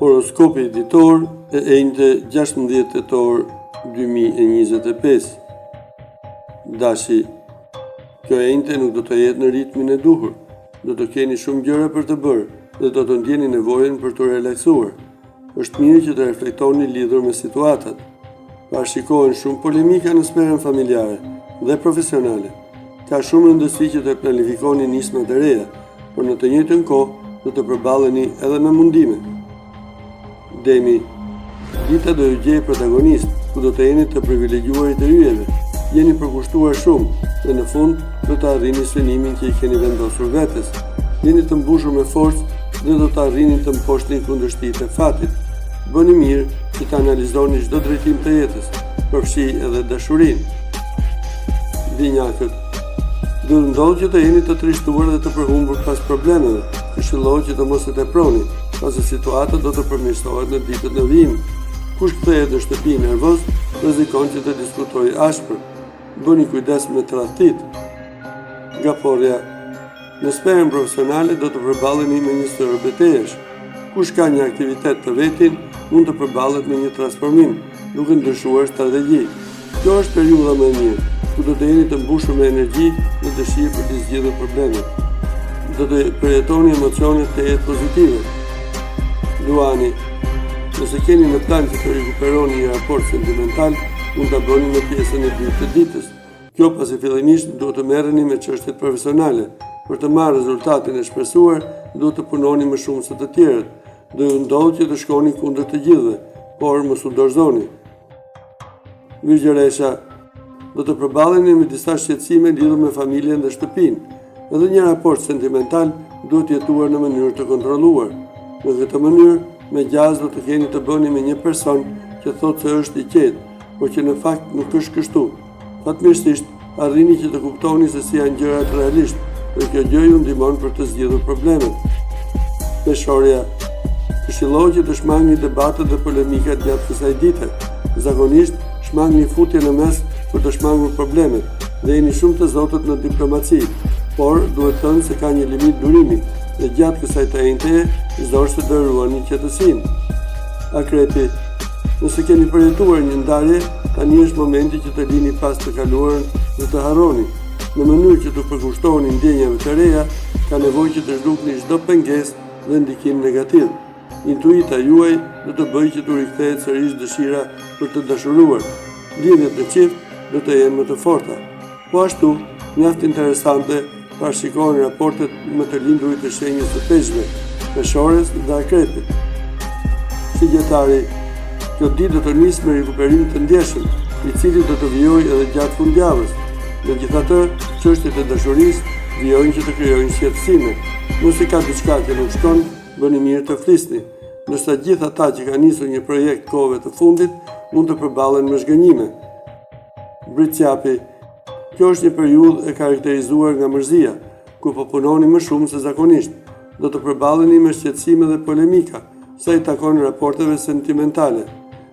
Horoskopi ditor e enjte 16 tetor 2025. Dashi, kjo e enjte nuk do të jetë në ritmin e duhur. Do të keni shumë gjëra për të bërë dhe do të ndjeni nevojën për t'u relaksuar. Është mirë që të reflektoni lidhur me situatat. Parashikohen shumë polemika në sferën familjare dhe profesionale. Ka shumë rëndësi që të planifikoni nisma të reja, por në të njëjtën kohë do të përballeni edhe me mundime. Demi, dita do ju gjejë protagonist, ku do të jeni të privilegjuarit e yjeve. Jeni përkushtuar shumë dhe në fund do të arrini synimin që i keni vendosur vetes. Jeni të mbushur me forcë dhe do të arrini të mposhtni kundërshtitë e fatit. Bëni mirë që të analizoni çdo drejtim të jetës, përfshi edhe dashurinë. Binjakët, Do të ndodhë që të jeni të trishtuar dhe të përhumbur pas problemeve. Këshillohet që të mos e teproni, pasi situata do të përmirësohet në ditët në vijim. Kush kthehet në shtëpi nervoz, rrezikon që të diskutojë ashpër. Bëni kujdes me tradhtitë. Gaforrja Në sferën profesionale do të përballeni me një sërë betejash. Kush ka një aktivitet të vetin, mund të përballet me një transformim, duke ndryshuar strategji. Kjo është periudha më e mirë, ku do të jeni të mbushur me energji dhe dëshirë për të zgjidhur problemet. Do të përjetoni emocione tejet pozitive. Luani, nëse keni në plan që të rikuperoni një raport sentimental, mund ta bëni në pjesën e dytë të ditës. Kjo pasi fillimisht duhet të merreni me çështjet profesionale. Për të marrë rezultatin e shpresuar, duhet të punoni më shumë se të tjerët. Do ju ndodhë që të shkoni kundër të gjithëve, por mos u dorëzoni. Virgjëresha, do të përballeni me disa shqetësime lidhur me familjen dhe shtëpinë. Edhe një raport sentimental duhet jetuar në mënyrë të kontrolluar. Në këtë mënyrë, me gjasë do të keni të bëni me një person që thotë se është i qetë, por që në fakt nuk është kështu. Fatmirësisht, arrini që të kuptoni se si janë gjërat realisht dhe kjo gjë ju ndihmon për të zgjidhur problemet. Peshorja Këshillohet që të shmangni debatet dhe polemikat gjatë kësaj dite. Zakonisht, shmangni futjen në mes për të shmangur problemet dhe jeni shumë të zotët në diplomaci, por duhet thënë se ka një limit durimi dhe gjatë kësaj të enjteje zor se do ruani qetësinë. Akrepi Nëse keni përjetuar një ndarje, tani është momenti që të lini pas të kaluarën dhe të harroni. Në mënyrë që t'u përkushtoheni ndjenjave të reja, ka nevojë që të zhdukni çdo pengesë dhe ndikim negativ. Intuita juaj do të bëjë që t'u rikthehet sërish dëshira për të dashuruar. Lidhjet në çift do të jenë më të forta. Po ashtu, mjaft interesante parashikohen raportet me të lindurit e shenjës së Peshqve, Peshores dhe Akrepit. Shigjetari, kjo ditë do të nisë me rikuperim të ndjeshëm, i cili do të vijojë edhe gjatë fundjavës. Megjithatë, çështjet e dashurisë vijojnë që të krijojnë shqetësime. Nëse ka diçka që nuk shkon, bëni mirë të flisni. Ndërsa gjithë ata që kanë nisur një projekt kohëve të fundit mund të përballen me zhgënjime. Bricjapi, Kjo është një periudhë e karakterizuar nga mërzia, ku po punoni më shumë se zakonisht. Do të përballeni me shqetësime dhe polemika, sa i takon raporteve sentimentale.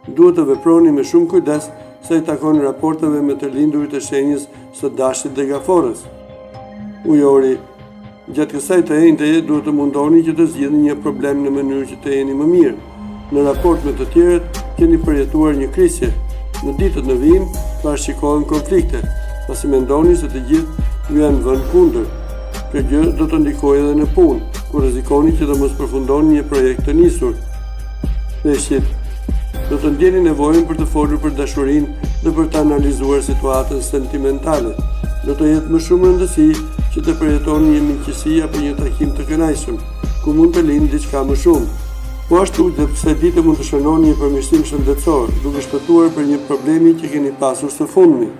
Duhet të veproni me shumë kujdes sa i takon raporteve me të lindurit e shenjës së Dashit dhe Gaforres. Ujori, Gjatë kësaj të enjteje duhet të mundoheni që të zgjidhni një problem në mënyrë që të jeni më mirë. Në raport me të tjerët, keni përjetuar një krisje. Në ditët në vijim, parashikohen konflikte, pasi mendoni se të gjithë ju janë vënë kundër. Kjo gjë do të ndikojë edhe në punë, ku rrezikoni që të mos përfundoni një projekt të nisur. Peshqit, do të ndjeni nevojën për të folur për dashurinë dhe për të analizuar situatën sentimentale. Do të jetë më shumë rëndësi që të përjetoni një miqësi apo një takim të kënaqshëm, ku mund të lindë diçka më shumë. Po ashtu, gjatë kësaj dite mund të shënoni një përmirësim shëndetësor, duke shpëtuar prej një problemi që keni pasur së fundmi.